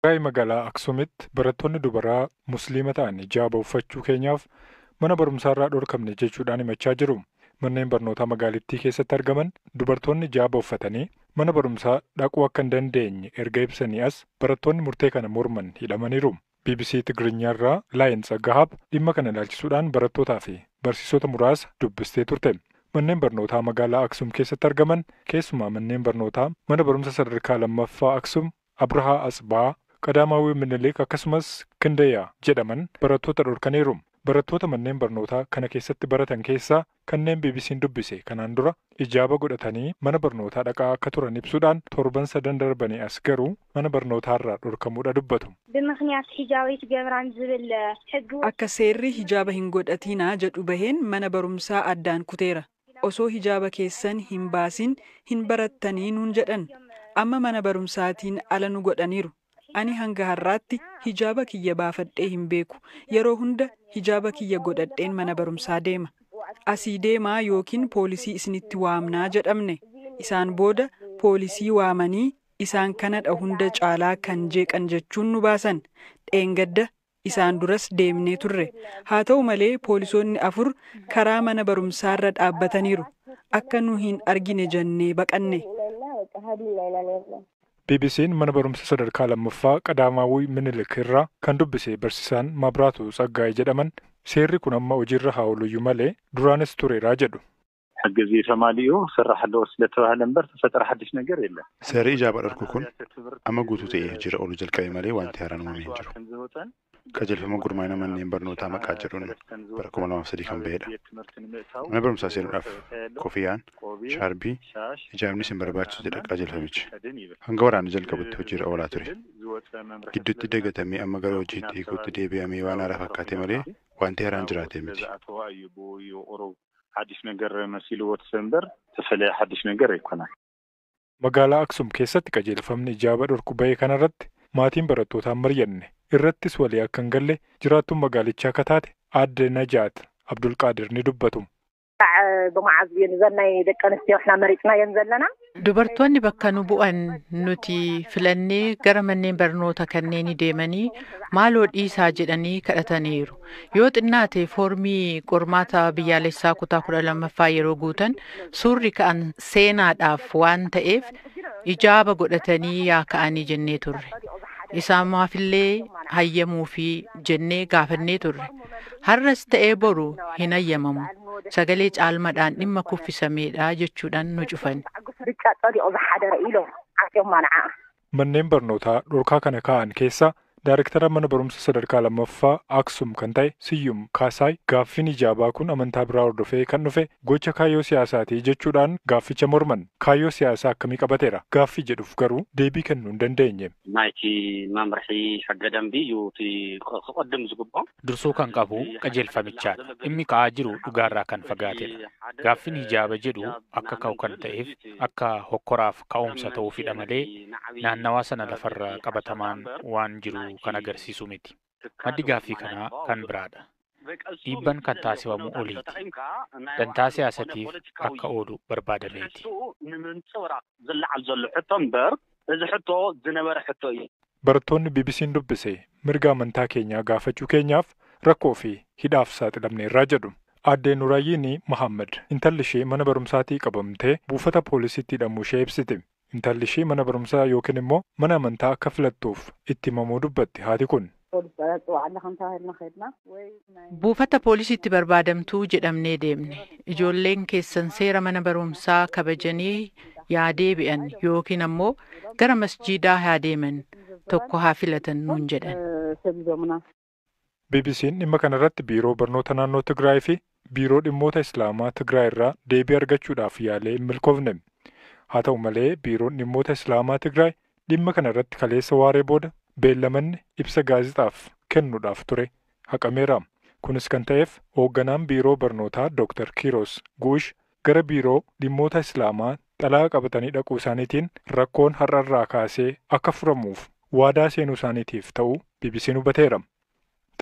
Tigraay magaalaa Aksuumitti barattoonni dubaraa Musliima ta'an hijaaba uffachuu keenyaaf mana barumsaarraa dhorkamne jechuudhaan himachaa jiru. Manneen barnootaa magaalittii keessatti argaman dubartoonni hijaaba uffatanii mana barumsaa dhaquu akka hin dandeenye erga ibsanii as barattoonni murtee kana morman hidhamaniiru. BBC Tigiriinyaarraa Laayin Tsaggahaab dhimma kana ilaalchisuudhaan barattootaa fi barsiisota muraasa dubbistee turte. Manneen barnootaa magaalaa Aksuum keessatti argaman keessumaa manneen barnootaa mana barumsa sadarkaa lammaffaa Aksuum, Abrahaa Asbaa, Qadaamaawwi Minilik akkasumas Kindeeyaa jedhaman barattoota dhorkaniiru. Barattoota manneen barnootaa kana keessatti baratan keessaa kanneen BBC'n dubbise kanaan dura hijaaba godhatanii mana barnootaa dhaqaa akka turan ibsuudhaan torban sadan darbanii as garuu mana barnootaarraa dhorkamuudha dubbatu. ብምክንያት ሒጃብ ኣይትገብራን ዝብል ሕጊ Akka seerri hijaaba hin godhatinaa jedhu baheen mana barumsaa addaan kuteera. Osoo hijaaba keessan hin baasin hin barattanii nuun jedhan. Amma mana barumsaatiin ala nu godhaniiru. Ani hanga har'aatti hijaaba kiyya baafadhee hin beeku. Yeroo hunda hijaaba kiyya godhadheen mana barumsaa deema. Asii deemaa yookiin poolisii isinitti waamnaa jedhamne. Isaan booda poolisii waamanii isaan kanadha hunda caalaa kan jeeqan jechuun nu baasan. Dheengadda isaan duras deemnee turre. Haa ta'u malee poolisoonni 4 karaa mana barumsaarra dhaabbataniiru. Akka nu hin argine jennee baqanne. BBC'n mana barumsa sadarkaa lammaffaa Qadaamaawwi Minilik irraa kan dubbise barsiisaan Mabraatu Tsaggaayee jedhaman seerri kun amma hojiirra haa ooluyyuu malee duraanis tureeraa jedhu. ሕጊ እዚ ተማሊኡ ስራሕ ኣለዎ ስለተባህለ እምበር ተፈጠረ ሓድሽ ነገር የለን። Seerri hijaaba dhorku kun amma guutuu ta'ee hojiirra ooluu jalqabe malee wanti haaraan uumame hin jiru. Qajeelfama gurmaa'ina manneen barnootaa maqaa jedhuun bara 2003 kan bahedha. Mana barumsaa seenuudhaaf kofiyyaan, shaarbii, hijaabnis hin barbaachisu jedha qajeelfamichi. Hanga waraanni jalqabutti hojiirra oolaa ture. Gidduutti dagatamee amma gara hojiitti hiikuutti deebi'amee waan haaraa fakkaate malee wanti haaraan jiraate miti. ሓድሽ ነገር መሲልዎ እምበር ተፈለየ ሓድሽ ነገር ኣይኮነን። Magaalaa Aksuum keessatti qajeelfamni hijaaba dhorku bahee kanarratti maatiin barattootaa hin mari'anne irrattis walii akka hin galle jiraattuun magaalichaa akka taate aadde Najaat Abdulqaadir ni dubbatu. ብመዓዝ እየን እዘን ናይ ደቂ ኣንስትዮ ሕና መሪፅናየን ዘለና Dubartoonni bakka nu bu'an nuti filannee gara manneen barnoota kanneenii deemanii maaloo dhiisaa jedhanii kadhataniiru. Yoo xinnaate foormii qormaata biyyaalessaa kutaa 12ffaa yeroo guutan suurri ka'an seenaadhaaf waan ta'eef hijaaba godhatanii yaa ka'anii jennee turre. Isaamaafillee hayyamuufi jennee gaafannee turre. Har'as ta'ee boru hin hayyamamu. Sagalee caalmadhaan dhimma kuffisameedha jechuudhaan nu cufan. ብጫ ፀዲቑ ዝሓደረ ኢሎም ዓፅዮማ ንዓ Manneen barnootaa dhorkaa kana kaa'an keessaa Daayirektara mana barumsa sadarkaa lammaffaa Aksum kan ta'e Siyyum Kaasaay gaaffiin hijaabaa kun amantaa biraa hordofee kan dhufe gocha kaayyoo siyaasaatii jechuudhaan gaafficha morman. Kaayyoo siyaasaa akkamii qabateera? Gaaffii jedhuuf garuu deebii kennuu hin dandeenye. ናይቲ መምርሒ ሕገ ደንቢ እዩ እቲ ክቅድም ዝግብኦ Dursuu kan qabu qajeelfamichaadha. Dhimmi ka'aa jiru dhugaarraa kan fagaatedha. Gaaffiin hijaaba jedhu akka ka'u kan ta'eef akka hokkoraaf ka'umsa ta'uufidha malee naannawaa sana lafarra qabatamaan waan jiru kan agarsiisu miti. Maddi gaaffii kanaa kan biraadha. Dhiibban kan taasifamu oliiti. Dantaa siyaasatiif akka oolu barbaadameeti. ንምንፅብራቅ ዝለዓል ዘሎ ሕቶ እምበር እዚ ሕቶ ዝነበረ ሕቶ እዩ። Barattoonni BBC'n dubbise mirga amantaa keenyaa gaafachuu keenyaaf rakkoo fi hidhaaf saaxilamneerraa jedhu. Aadde Nuraayyiin Mahammad intalli ishee mana barumsaatii qabamtee buufata poolisiitti hidhamuu ishee ibsite. Intalli ishee mana barumsaa yookiin immoo mana amantaa akka filattuuf itti himamuu dubbatti haati kun. ፖሊስ ፅዋዕ ኣለኹም ተባሂልና ከይድና ወይ Buufata poolisiitti barbaadamtuu jedhamnee deemne. Ijoolleen keessan seera mana barumsaa kabajanii yaa deebi'an yookiin ammoo gara masjiidaa haa deeman tokko haa filatan nuun jedhan. ሰዲዶምና BBC'n dhimma kanarratti biiroo barnoota naannoo Tigraay fi biiroo dhimmoota Islaamaa Tigraay irraa deebii argachuudhaaf yaalee hin milkoofne. Haa ta'u malee biiroon dhimmoota Islaamaa Tigraay dhimma kanarratti kaleessa waaree booda beellamanni ibsa gaazexaaf kennuudhaaf ture haqameera. Kunis kan ta'eef hoogganaan biiroo barnootaa Dr. Kiiros Guush gara biiroo dhimmoota Islaamaa xalayaa qabatanii dhaquu isaaniitiin rakkoon har'arraa kaasee akka furamuuf waadaa seenuu isaaniitiif ta'uu BBC'n hubateera.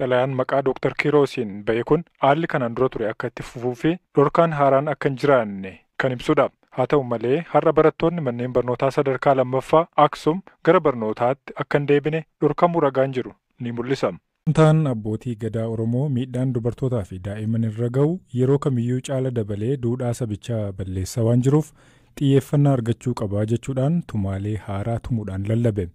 Xalayaan maqaa Dr. Kiiroosiin ba'e kun haalli kanaan dura ture akka itti fufuu fi dhorkaan haaraan akka hin jiraanne kan ibsudha. Haa ta'u malee har'a barattoonni manneen barnootaa sadarkaa lammaffaa Aksum gara barnootaatti akka hin deebine dhorkamuu ragaan jiru ni mul'isa. Gamtaan abbootii gadaa Oromoo miidhaan dubartootaa fi daa'imman irra gahu yeroo kamiyyuu caala dabalee duudhaa sabichaa balleessaa waan jiruuf xiyyeeffannaa argachuu qabaa jechuudhaan tumaalee haaraa tumuudhaan lallabe.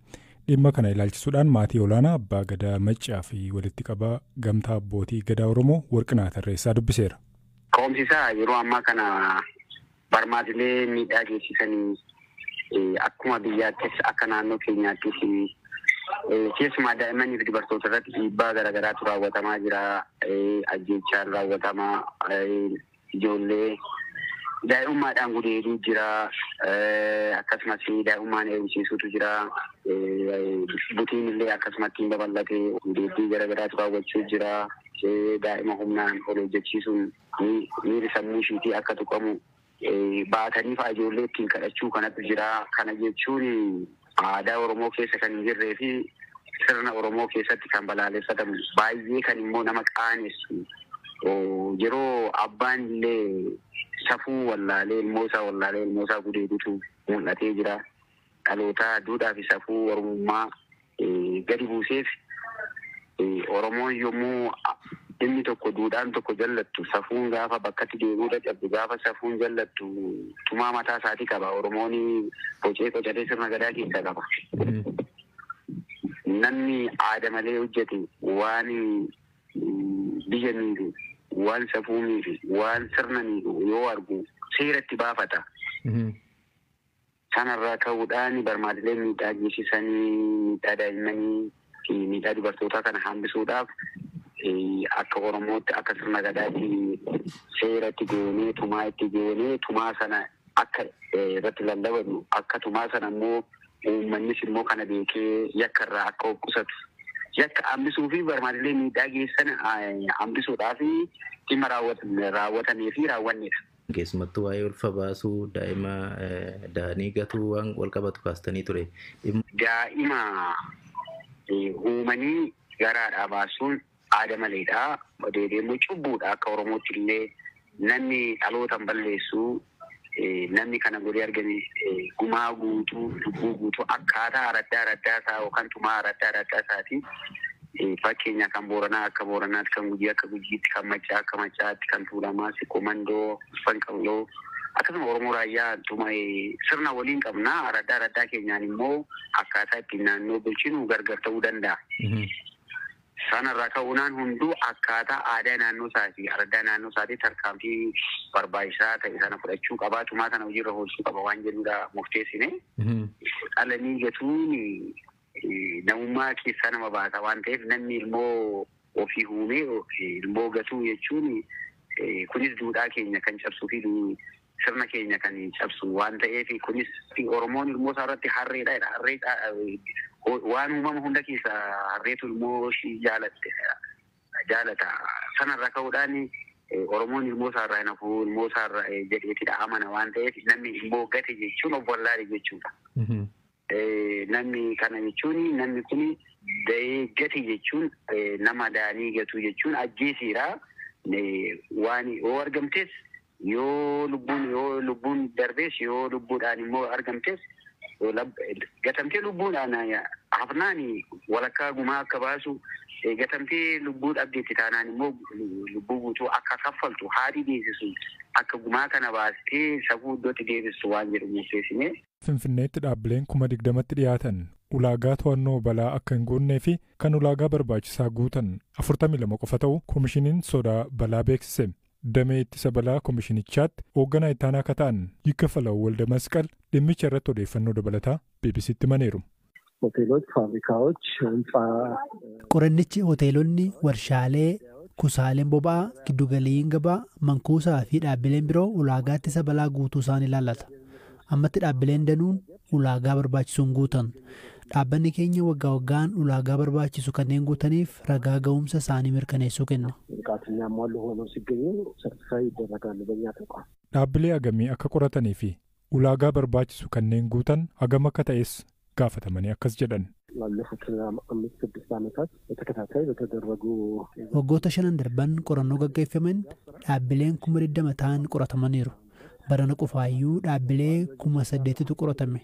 Dhimma kana ilaalchisuudhaan maatii olaanaa abbaa gadaa Maccaa fi walitti qabaa gamtaa abbootii gadaa Oromoo Warqinaa Tarreessaa dubbiseera. Ka'umsi isaa yeroo ammaa kana barmaatilee miidhaa geessisanii akkuma biyyaattis akka naannoo keenyaattis keessumaa daa'immanii fi dubartoota irratti dhiibbaa garaagaraatu raawwatamaa jira. Ajjeechaan raawwatamaa ijoollee daa'imummaadhaan gudeeduu jira. Akkasumas daa'imummaan heerumsiisuutu jira. Butiin illee akkasumatti hin babal'ate gudeeddii garaagaraatu raawwachuu jira. Daa'ima humnaan ol hojjechiisuun miirri sammuu ishiitii akka tuqamu baatanii fa'a ijoollee ittiin kadhachuu kanatu jira. Kana jechuun aadaa Oromoo keessa kan hin jirree fi sirna Oromoo keessatti kan balaaleffatamu baay'ee kan immoo nama qaanessu yeroo abbaan illee safuu wallaalee ilmoosaa gudeedutu mul'atee jira. Dhaloota duudhaa fi safuu Oromummaa gadi buuseef Oromoon yommuu inni tokko duudhaan tokko jallattu safuun gaafa bakkatti deemuu dadhabdu gaafa safuun jallattu tumaa mataa isaatii qaba. Oromoon bocee qocatee sirna gadaa keessaa qaba. Namni aada malee hojjete waan biyya miidhu, waan safuu miidhu, waan sirna miidhu yoo argu seeratti baafata. Sanarraa ka'uudhaan barmaatilee miidhaa geessisanii miidhaa daa'immanii fi miidhaa dubartootaa kana hambisuudhaaf akka Oromootti akka sirna gadaatti seeratti goonee tumaa itti goonee tumaa sana akka irratti lallabannu akka tumaa sana immoo uummannis immoo kana beekee yakka irraa akka of qusatu yakka hambisuu fi barmaatilee miidhaa geessan hambisuudhaaf dhimma raawwatamee fi raawwannedha. Keessumattuu waa'ee ulfa baasuu daa'ima da'anii gatuu waan wal qabatu kaastanii ture. Daa'ima uumanii garaadhaa baasuun aada maleedha. Deebi'ee immoo cubbuudha akka Oromootti illee namni dhalootaan balleessu namni kana godhee argame gumaa guutuu lubbuu guutuu akkaataa araddaa araddaa isaa yookaan tumaa araddaa araddaa isaati. Fakkeenya kan Booranaa akka Booranaatti, kan Gujii akka Gujiitti, kan Maccaa akka Maccaatti, kan Tuulamaa, Siqoo Fanqaloo akkasuma Oromoo raayyaa tuma sirna waliin qabna. Araddaa araddaa keenyaan immoo akkaataa ittiin naannoo bulchinu gargar ta'uu danda'a. Sanarraa ka'uunaan hunduu akkaataa aadaa naannoo isaatii araddaa naannoo isaatii tarkaanfii barbaachisaa ta'e sana fudhachuu qabaa. Tumaa sana hojiirra oolchuu qaba waan jedhudha murteessine. Dhalanii gatuun namummaa keessaa nama baasa waan ta'eef namni ilmoo ofii uumee ilmoo gatuu jechuun kunis duudhaa keenya kan cabsuu fi sirna keenya kan cabsu waan ta'eef kunis Oromoon ilmoo isaa irratti harreedha. Harreedha waan uumama hunda keessaa harreetu ilmoo ishii jaalata. Sanarraa ka'uudhaan Oromoon ilmoo isaa irraa hin hafu ilmoo isaa irraa jedheetidha amana waan ta'eef namni ilmoo gate jechuun of wallaale jechuudha. Namni kana jechuun namni kun da'ee gate jechuun nama da'anii gatuu jechuun ajjeesiidha. Waan yoo argamtes yoo lubbuun darbees yoo lubbuudhaan immoo argamtes gatamtee lubbuudhaan hafnaan walakkaa gumaa akka baasu gatamtee lubbuu dhabdeetti taanaan immoo lubbuu guutuu akka kaffaltu haadhi deessisu akka gumaa kana baastee safuu iddootti deebistu waan jedhu murteessine. Finfinneetti dhaabbileen 20,000tti dhiyaatan ulaagaa to'annoo balaa akka hin guunnee fi kan ulaagaa barbaachisaa guutan 42 qofa ta'u koomishiniin sodaa balaa beeksise. Damee ittisa balaa koomishinichaatti hoogganaa itti aanaa akka ta'an Yikkafalaw Walda Masqal dhimmicha irratti odeeffannoo dabalataa BBCtti himaniiru. ሆቴሎች፣ ፋብሪካዎች፣ ህንፃ Qorannichi hoteelonni, warshaalee, kusaaleen boba'aa, giddugaleeyyiin gabaa, mankuusaa fi dhaabbileen biroo ulaagaa ittisa balaa guutuu isaan ilaallata. Ammatti dhaabbileen danuun ulaagaa barbaachisuun guutan. Dhaabbanni keenya waggaa waggaan ulaagaa barbaachisu kanneen guutaniif ragaa ga'umsa isaanii mirkaneessuu kenna. ብቃት የሚያሟሉ ሆነው ሲገኙ ሰርቲፋይ ይደረጋሉ በእኛ ተቋም። Dhaabbilee hagamii akka qoratanii fi ulaagaa barbaachisu kanneen guutan hagam akka ta'es gaafatamanii akkas jedhan. ላለፉት 5 6 ዓመታት በተከታታይ በተደረጉ Waggoota shanan darban qorannoo gaggeeffameen dhaabbileen 20,000 ta'an qoratamaniiru. Barana qofaayyuu dhaabbilee 8,000tu qoratame.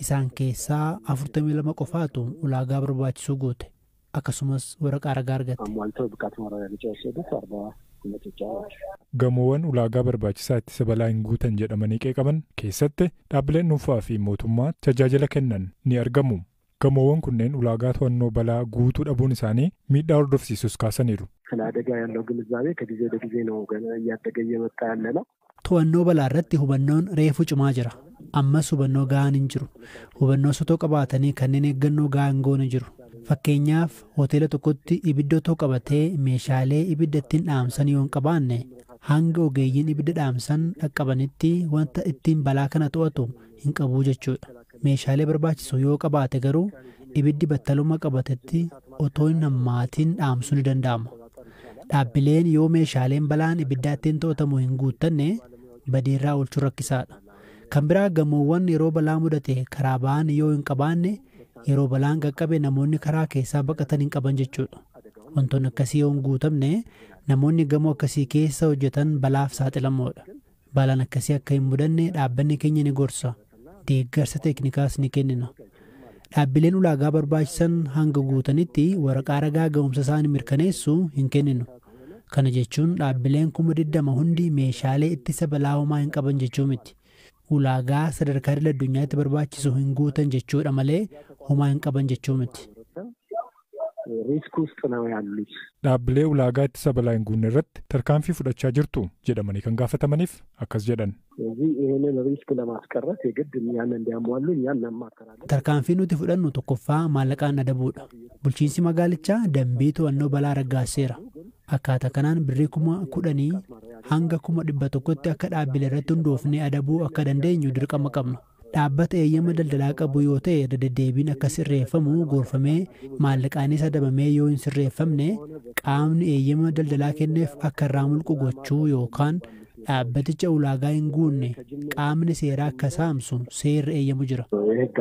Isaan keessaa 42 qofaatu ulaagaa barbaachisuu guute. Akkasumas waraqaa ragaa argatte. Gamoowwan ulaagaa barbaachisaa ittisa balaa hin guutan jedhamanii qeeqaman keessatti dhaabbileen dhuunfaa fi mootummaa tajaajila kennan ni argamu. Gamoowwan kunneen ulaagaa to'annoo balaa guutuu dhabuun isaanii miidhaa hordofsiisus kaasaniiru. ስለ አደጋ ያለው ግንዛቤ ከጊዜ ወደ ጊዜ ነው ገና እያደገ እየመጣ ያለ ነው። To'annoo balaa irratti hubannoon reefu cimaa jira. Ammas hubannoo gahaan hin jiru. Hubannoo sotoo qabaatanii kanneen eeggannoo gahaa hin goone jiru. Fakkeenyaaf hoteela tokkotti ibidda otoo qabatee meeshaalee ibidda ittiin dhaamsan yoo hin qabaanne hanga ogeeyyiin ibidda dhaamsan dhaqqabanitti wanta ittiin balaa kana to'atu hin qabu jechuudha. Meeshaalee barbaachisu yoo qabaate garuu ibiddi battaluma qabatetti otoo hin hammaatiin dhaamsuu ni danda'ama. Dhaabbileen yoo meeshaaleen balaan ibiddaa ittiin to'atamu hin guuttanne badiirraa oolchuun rakkisaadha. Kan biraa gamoowwan yeroo balaa mudate karaa ba'an yoo hin qabaanne yeroo balaan qaqqabe namoonni karaa keessaa baqatan hin qaban jechuudha. Wantoonni akkasii yoo hin guutamne namoonni gamoo akkasii keessa hojjetan balaaf saaxilamoodha. Balaan akkasii akka hin mudanne dhaabbanni keenya ni gorsa. Deeggarsa teeknikaas ni kennina. Dhaabbileen ulaagaa barbaachisan hanga guutanitti waraqaa ragaa ga'umsa isaanii mirkaneessu hin kenninu. Kana jechuun dhaabbileen 20,000 hundi meeshaalee ittisa balaa homaa hin qaban jechuu miti. Ulaagaa sadarkaa idil addunyaatti barbaachisu hin guutan jechuudha malee homaa hin qaban jechuu miti. ሪስክ ውስጥ ነው ያሉት። Dhaabbilee ulaagaa ittisa balaa hin guunne irratti tarkaanfii fudhachaa jirtu jedhamanii kan gaafatamaniif akkas jedhan. ስለዚህ ይህንን ሪስክ ለማስቀረት የግድ ያን እንዲያሟሉ እኛ እናማከራለን። Tarkaanfii nuti fudhannu tokkoffaa maallaqaan adabuudha. Bulchiinsi magaalichaa dambii to'annoo balaa raggaasiseera. Akkaataa kanaan birrii 10,000 hanga 100,000tti akka dhaabbilee irratti hundoofnee adabuu akka dandeenyu dirqama qabna. Dhaabbata eeyyama daldalaa qabu yoo ta'e irra deddeebiin akka sirreeffamu gorfamee maallaqaanis adabamee yoo hin sirreeffamne qaamni eeyyama daldalaa kenneef akka irraa mulqu gochuu yookaan dhaabbaticha ulaagaa hin guunne qaamni seeraa akka saamsu seerri eeyyamu jira. የህግ